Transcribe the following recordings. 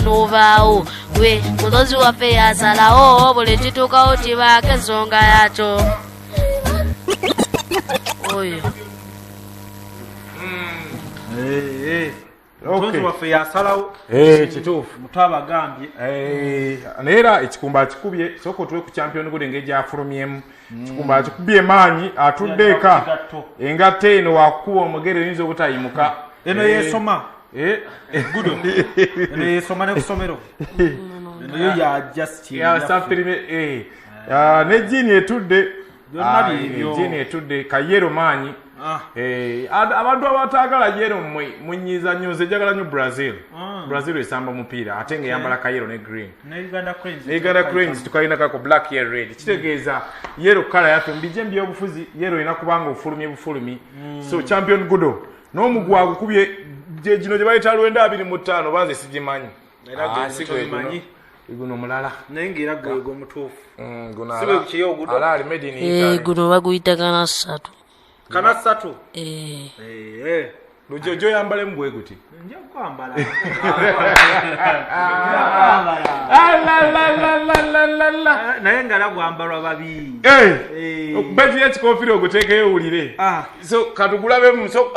N'ovaawo gwe mutozi waffe yasalawo buli kituukawo kibaako ensonga yakyo oyo. Omutonzi waffe yasalawo. Kituufu. Muto abagambye. Naye era ekikumba akikubye. Sooka otuwe ku Champion Gudo engeri gyafulumyemu. Ekikumba akikubye maanyi, atudde eka. Engatto. Engatto eno wakukuba omugere oyinza obutayimuka. Eno yesoma. Gudo eno yesoma ne kusomero eno yo ya just Ya, safirime, Ah, ne jiini etudde. Byonna Ah, byebyo. jiini etudde kayero maanyi. Ah. Abantu abataagala yero mmwe munyiiza nnyo. Nze njagala nnyo Brazil. Brazil esamba mupiira ate nga eyambala kayero ne green. Ne Uganda Cranes. Ne Uganda Cranes tukalina kako black ye red, kitegeeza yellow color yaffe mbijje mbyobufuzi. Yellow erina kubanga ofulumye bufulumi. So Champion Gudo n'omugwa agukubye gye gino gye bayita 925, banze sigimanyi. Era Ah, gwe si gwe guno. tobimanyi. Guno mulala. Naye ngaera gwe gwe mutuufu. Guno Si bwe kiri ogudo? ala ali made in Italy. Guno baguyita kana ssatu. Kana ssatu. Lujjo gyoyambalemu bwe guti. Nja kwambala. Alalalalala. Naye nga era gwambalwa babi. Okubajira ekikofiira oguteekeyo owulire. Ah. So katugulabemu. So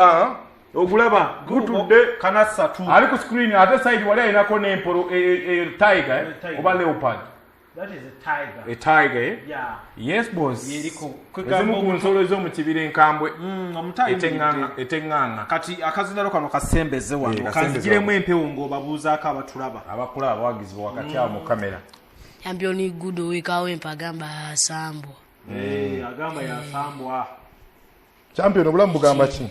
ogulaba gutudde. Kana ssatu. Ali ku screen, ate side wali alinako n'empolo tiger, Tiger. Oba leopard. That is a tiger. A tiger, eh? Yeah. Yes boss. Yeriko. Ezimu ku nsolo ez'omu kibira enkambwe. Omutayi. Eteŋŋaŋa. Kati akazindalo kano kasembeze wano. Kasembeze kanzigiremu wano. Empewo ng'obabuuzaako abatulaba. Abakulaba abawagizi bo wakati awo mu kamera. Champion Gudo wekawempe agamba asambwa. Agamba yasambwa. Champion, obulamu bugamba ki?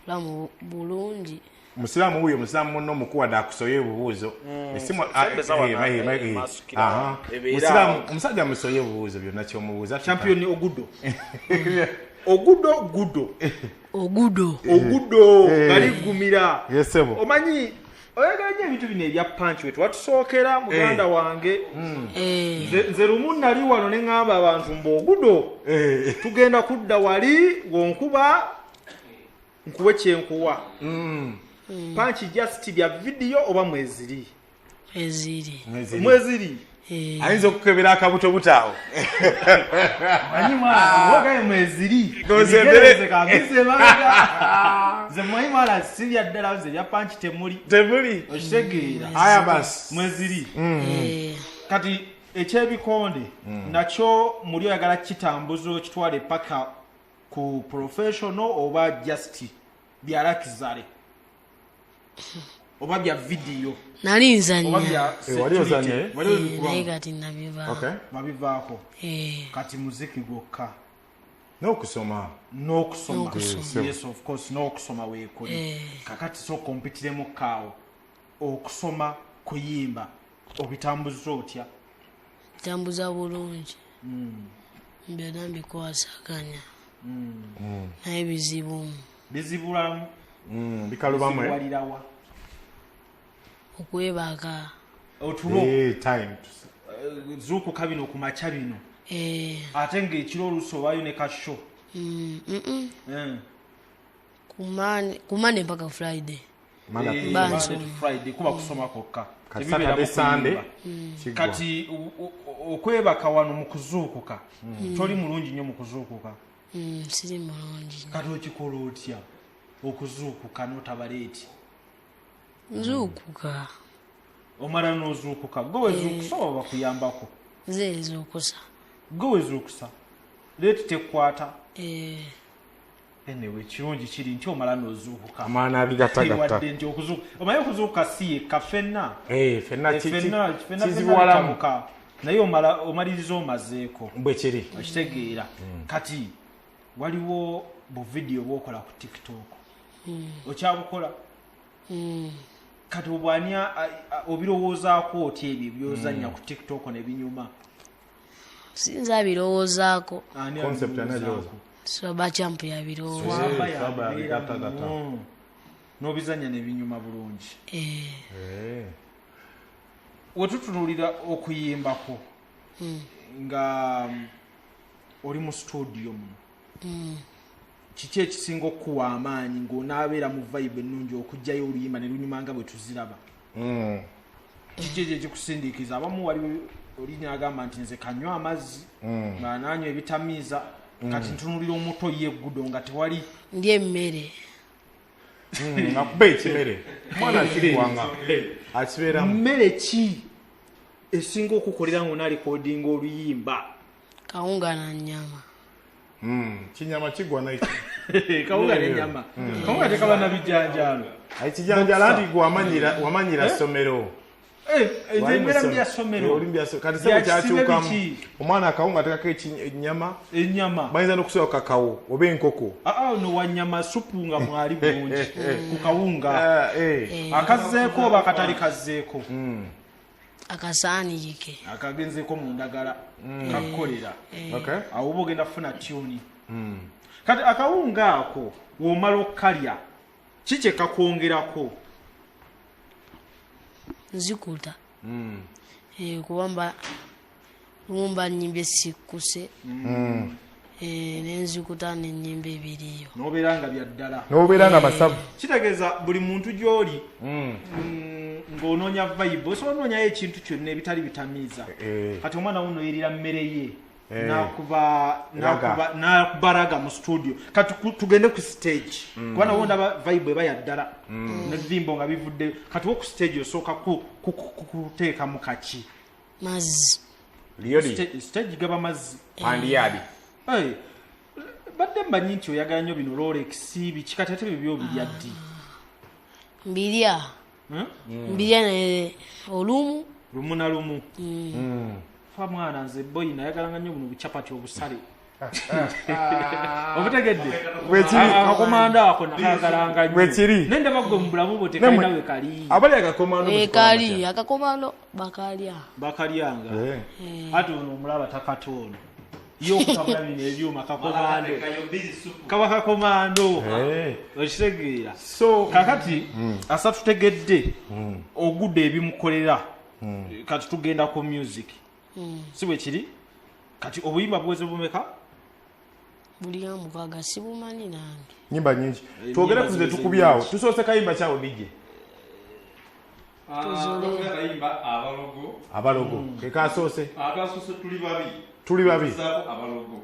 Bulamu bulungi. Musiraamu wuyo, musiraamu munno omukuwadde akusoye ebibuuzo. Esimu Sembeza wano, masukira. Ebeera Musiraamu awo. omusajja musoye ebibuuzo byonna kyomubuuza. Champion Ogudo, Ogudo, Gudo. Ogudo. Ogudo galigumira. Yes, sebo. Omanyi oyagala nnyo ebintu bino ebya punch we twatusookera muganda wange. Nze lumu nali wano ne ŋŋamba abantu mbu Ogudo tugenda kudda wali ng'onkuba nkuwe kyenkuwa. Punch just bya vidiyo oba mweziri? Eziri. Mweziri. Ayinza okukebera akabuto butaawo. Manyi mwana wagaye mweziri. Goze Ebigereze mbere. kabize mabega. Nze manyi mwana si bya ddala, nze bya punch temuli. Temuli. Okitegeera? Aya basi. Mweziri. Kati ekyebikonde nakyo muli oyagala kitambuza okitwale paka ku professional oba just bya luxury oba bya vidiyo Nali oba nzanya. bya Wali ozanya, security? eh? Wali Naye ozikubamu? kati nabivaako. Okay. Babivaako. Kati muziki gwokka? N'okusoma. N'okusoma. N'okusoma. Yes, of course, n'okusoma weekuli. Kakati sooka ompitiremu kaawo, okusoma, kuyimba obitambuza otya? Ntambuza bulungi, byonna mbikwasaganya, naye bizibu. Bizibulamu. Bikalubamu, eh? Bizibuwalirawa? Okwebaka. Otulo. Time. Zuukuka bino ku makya bino. Ate ng'ekiro oluusi obaayo ne kasho. Ku Monday mpaka Friday. Mala Ba Monday nsoma. to Friday kuba kusoma kwokka. Kati Tebibeeramu Saturday, Sunday kuyimba. kiggwa. Kati okwebaka wano mu kuzuukuka toli mulungi nnyo mu kuzuukuka? Siri mulungi. Kati okikola otya okuzuukuka n'otabaleeti? Nzuukuka. Omala n'ozuukuka gwe wezuukusa oba bakuyambako? Nze nzuukusa. Gwe wezuukusa, leeti tekwata? Anyway, kirungi kiri nti omala n'ozuukuka. Amaana abigattagatta. Wadde nti okuzuukuka, omanyi okuzuukuka si yekka, ffenna. Ffenna ffenna kizibuwalamu. bitabuka. Naye omala omaliriza omazeeko. Bwe kiri. Okitegeera? Kati waliwo buvidiyo bwokola ku TikTok, okyabukola? Kati obwani obirowoozaako otya ebyo byozannya ku TikTok nebinyuma? Sinza abirowoozaako. Ani Concept ani abirowoozaako? agirowooza? Swaba Champ yabirowooza. Swaba Swaba yabibeera yabigattagatta. mu. N'obizannya nebinyuma bulungi. Wetutunuulira okuyimbako nga oli mu studio muno, kiki ekisinga okukuwa amaanyi ng'onaabeera mu vibe ennungi okugjayo oluyimba ne lunyuma nga bwe tuziraba? Kiki ekikusindiikiriza? Abamu waliwo olinya agamba nti nze kanywa amazzi nga nanywa ebitamiiza, kati ntunulira omuto ye Gudo nga tewali. Ndi emmere. Akuba ekimere mwana kigwanga akibeeramu. Mmere ki esinga okukolera nga onalikodinga oluyimba? Kawunga na nnyama. Kinyama kigwa naye. Kawunga n'ennyama. Kawunga tekaba na bijanjaalo. Ekijanjaalo anti gwe wamanyira ssomero. Nze mbeera mu bya ssomero. Kati ssebo kyakyukamu. Omwana akawunga ateekako ennyama. Ennyama. Bayinza n'okusuula ku kakawo oba enkoko. No wa nnyama supu nga mwali bulungi ku kawunga. Akazzeeko oba akatali kazzeeko? Akasaaniyike. Akagenzeeko mu ndagala kakukolera. Awo oba ogenda kufuna tuni. Kati akawunga ako w'omala okkalya ki kye kakwongerako? Nzikuta. Kuba mba nnyimba sikkuse. Nenzikuta n'ennyimba ebiriyo. N'obeera nga bya ddala. N'obeera nga masavu. Kitegeeza buli muntu gy'oli ng'onoonya vibe, osobola onoonyayo ekintu kyonna ebitali bitamiiza. Kati omwana wuno yerira mmere ye n'akuba raga mu studio. Kati tugende ku stage. Kuba nawo ndaba vibe eba ya ddala. N'ebivimbo nga bivudde. Kati wo ku stage osooka kuteekamu kaki? Mazzi. Stage gaba mazzi. Pandiyadi. Badde mmanyi nti oyagala nnyo bino Rolex biki, kati ate byo birya ddi? Mbirya. Mbirya naye olumu. Lumu na lumu. Fa mwana nze boyi nayagalanga nnyo buno buchapati obusale. Obutegedde? Akakomando ako nakagalanga nnyo. Bwekiri. Naye ndaba gwe mu bulamu bwo tekalina we kali. Abali akakomando kali, akakomando bakalya. Bakalyanga. Ate ono omulaba takata ono. Ye okutabula bino ebyuma kakomando. Kaba kakomando. Okitegeera. So kakati asa tutegedde ogudde ebimukolera. Kati tugenda ku music. Si bwe kiri? Kati obuyimba buweze bumeka? Buli mukaaga sibumanyi nange. Nyimba nyingi. Twogere ku ze tukubyawo. Tusoose kayimba kyawo DJ. Kayimba abalogo. Abalogo. Ke kasoose. Akasoose tuli babi. Tuli babi. Abalogo.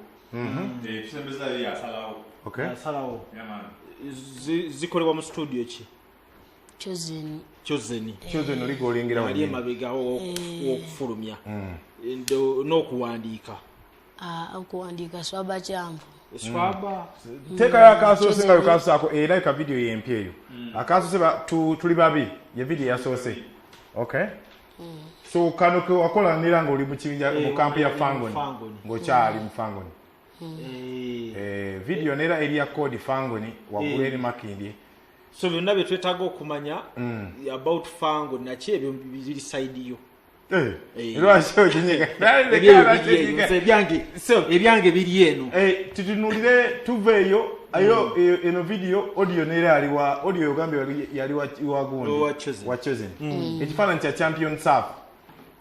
Tusembeza yasalawo. Okay. Yasalawo. Yeah man. Zikolebwa mu studio ki? Chosen. Chosen. Chosen oligo olengera wali emabega okufulumya. N'okuwandiika. Okuwandiika swaba kyambu. Swaba. Teekayo akasoose nga wekasoose era ka video y'empya eyo. Akasoose tuli babi ye video yasoose. Okay. So kano ke wakola nera ng'oli mu kibinja mu kampu ya Fangoni ng'okyali mu Fangoni. Video nera eri ya code Fangoni waggulu eri Makindye. So byonna bye twetaaga okumanya about Fangoni naki ebyo biri side yo. Lwaki okinyega? Ebyange biri eno. Tutunulire tuveeyo ayo eno video audio nera ali wa audio ogambye yali wa gundi wa Chosen. Ekifaananyi kya Champion Surf.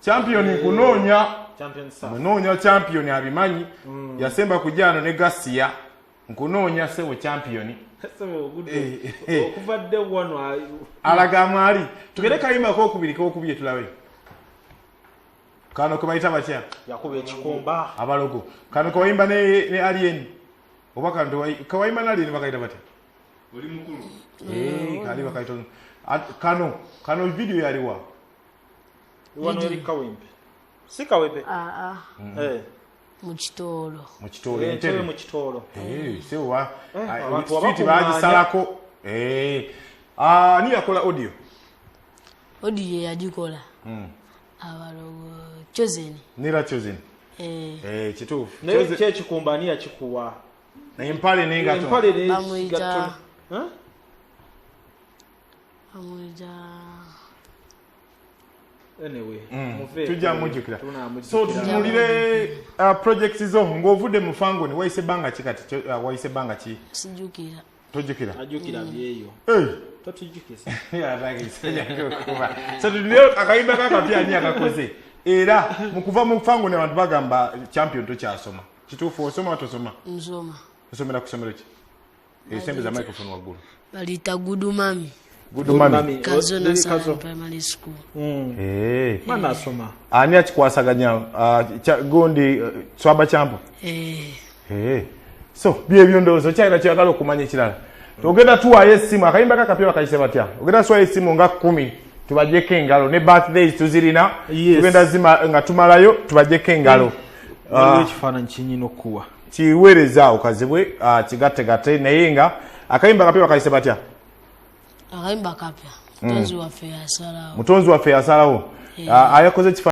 Champion nkunoonya. Champion Surf. Munoonya Champion abimanyi. Yasemba kujano ne Gasia. Nkunoonya sebo Champion. Okuva dde wano alaga mwali. Tugende kayimba kokubiri kokubye tulabe. Kano ke bayita batya? Yakuba ekikomba. Abalogo. Kano ke bayimba ne Alien. Oba kano ke bayimba ne Alien bakayita batya? Oli mukulu. Kali bakayita. Kano video yaliwa. Wano eri Kawempe. Si Kawempe? Mu Kitoolo. Mu Kitoolo entebe. Mu Kitoolo. Sewa. Street bagisalako. Ani yakola audio? Audio yagikola. Abalogo Chosen. Nera Chosen. Kituufu. Naye ki ekikumba ani yakikuwa? Empale n'engatto. Empale n'engatto. Bamuyita Anyway, tujja mujjukira. So tutunulire projects zo ng'ovudde mu Fangoni wayise bbanga ki kati wayise bbanga ki? Sijjukira. Tojjukira? Ajjukira byeyo. Totujjukiza. So tutunulire akayimba kakapya ani akakoze. Era mu kuva mu Fangoni abantu bagamba Champion tokyasoma. Kituufu osoma tosoma? Nsoma. Osomera ku ssomero ki? Esembeza microphone waggulu. Baliyita Gudumami. Good mami. Kazo Lili National Kazo. Primary School. Eh. Mwana asoma. Ani akikwasaganya? Ah, gundi Swaba Champo. Eh. Eh. So byebyo ndowooza okyalina kyoyagala okumanya ekirala. Ogenda tuwaayo essimu, akayimba kakapya bakayise batya? Ogenda tuwaayo essimu nga 10 tubajjeko engalo, ne birthdays tuzirina. Yes. Tugenda zima nga tumalayo tubajjeko engalo. Waliwo ekifaananyi kinyina okuwa. Kiweereza awo kazibwe, kigattegatte, naye nga akayimba akapya bakayise batya? Akayimba kapya. Mutonzi waffe yasalawo. Mutonzi waffe yasalawo. Ayakoze ekifaananyi.